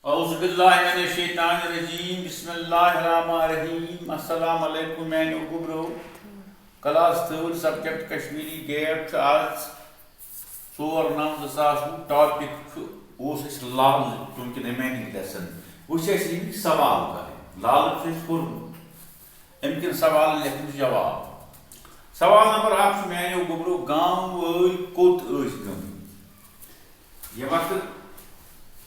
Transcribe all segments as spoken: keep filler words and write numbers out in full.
اعوذ باللہ من الشیطان الرجیم، بسم اللہ الرحمن الرحیم۔ السلام علیکم میانیو گوبرو۔ کلاس تھٲڈ، سبجیکٹ کشمیری گیٹ چھُ آز ژور نو زٕ ساس وُہ۔ ٹاپک چھُ، اوس اَسہِ لالچ، چوٗنٛکہِ ریمیننگ لیسن۔ وۄنۍ چھِ اَسہِ یِم سوال کَرٕنۍ۔ لالچ چھُ اَسہِ کوٚرمُت، اَمہِ کِنۍ سوال لیکھنٕچ جواب۔ سوال نمبر اکھ چھُ میانیو گوبرو، گام وٲلۍ کوٚت ٲسۍ گٔمٕتۍ؟ ییٚمہِ وقتہٕ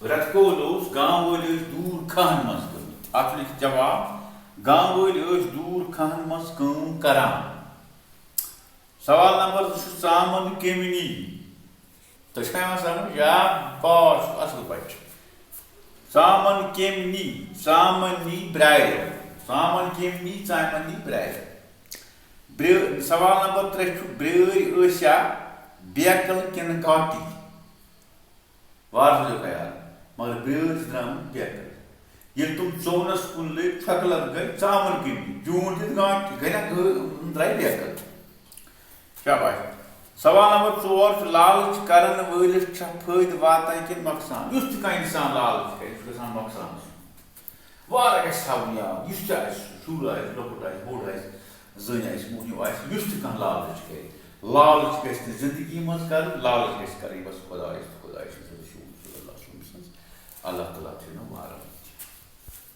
رٮ۪تہٕ کول اوس، گام وٲلۍ ٲسۍ دوٗر کھہن منٛز گٔمٕتۍ۔ اَتھ لیکھِ جواب، گام وٲلۍ ٲسۍ دوٗر کھہن منٛز کٲم کران۔ سوال نمبر زٕ چھُ، ژامَن کٔمۍ نی؟ تۄہہِ چھا یِوان سمجھ؟ یا باش، اَصٕل پٲٹھۍ۔ ژامَن کٔمۍ نی؟ ژامَن نی برٛارِ۔ ژامَن کٔمۍ نی؟ ژامَن نی برٛارِ۔ برٛ-، سوال نمبر ترٛےٚ چھُ، برٛٲرۍ ٲسیا بیکل کِنہٕ گاٹی؟ وارٕ تھٲیِو خیال، مگر برٛٲرۍ چھِ درٛامٕتۍ بیکل۔ ییٚلہِ تِم ژونَس کُن لٔگۍ، پھۄکہٕ لَد گٔے، ژامَن کٔمۍ نی؟ جوٗن دِتھ گاٹی، گٔے نا گٲ-، درٛاے بیکل۔ شاباش۔ سوال نمبر ژور چھُ، لالچ کرن وٲلِس چھا فٲیدٕ واتان کِنہٕ نۄقصان؟ یُس تہِ کانٛہہ اِنسان لالچ کرِ، یہِ چھُ گژھان نۄقصانَس۔ واریاہ گژھِ تھاوُن یاد، یُس تہِ آسہِ، شُر آسہِ، لۄکُٹ آسہِ، بوٚڑ آسہِ، زٔنۍ آسہِ، موٚہنیو آسہِ، یُس تہِ کانٛہہ لالچ کرِ، لالچ گژھِ نہٕ زندگی منٛز کرٕنۍ، لالچ گژھِ کرٕنۍ بس خۄدایَس تہٕ خۄدایہِ سٕنٛدِ رسوٗل صلی اللہ علیہ وسلم سٕنٛز۔ اللہ تعالیٰ تھٲیِو نہٕ وارٕ۔